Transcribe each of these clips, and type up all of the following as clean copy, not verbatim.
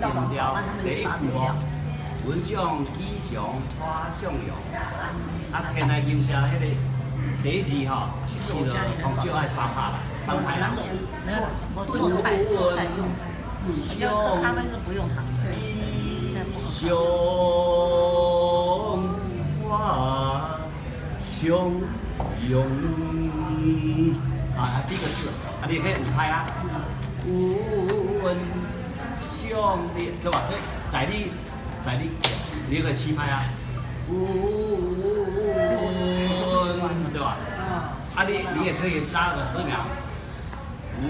音調第一句哦，聞相吉祥花相容。啊，天籟音社彼個第一字吼，叫做通少愛三拍啦，三拍啦。沒有，我做菜做菜用，就喝咖啡是不用糖的。吉祥花相容。啊，第一個字，啊，你也可以五拍啊。聞相的，對吧？所以在你，你可以七拍啊。聞，對吧？啊，你也可以拉個10秒。聞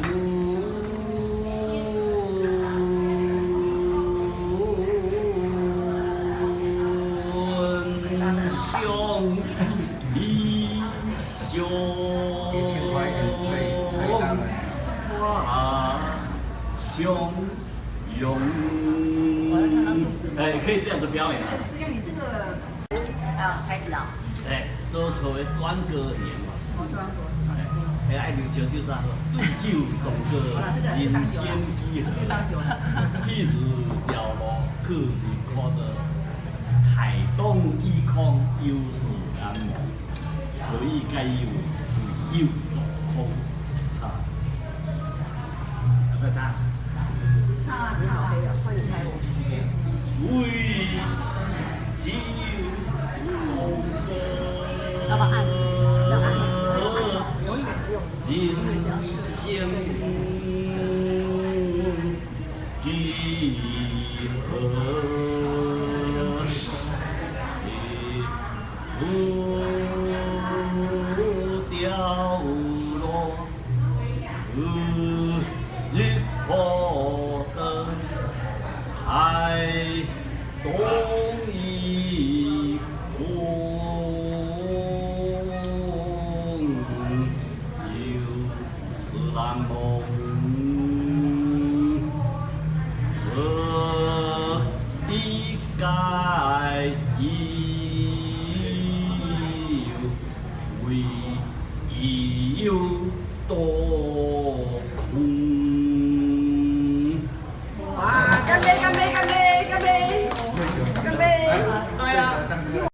相吉祥花相容。哎，可以這樣子表演。師兄，你這個啊，開始了。哎，做錯的短歌言嘛。哦，短歌。哎，愛啉燒酒才好，對酒當歌，人生幾何？譬如調落，可是看到海東幾空，憂事難忘，何以解憂？唯有落空。啊，要不要唱？唱啊唱啊！歡迎拍我。為酒當歌。要不要按？要按。永遠不用。人生幾何？不掉落，日破燈，海東一空，憂事難忘。何以解憂？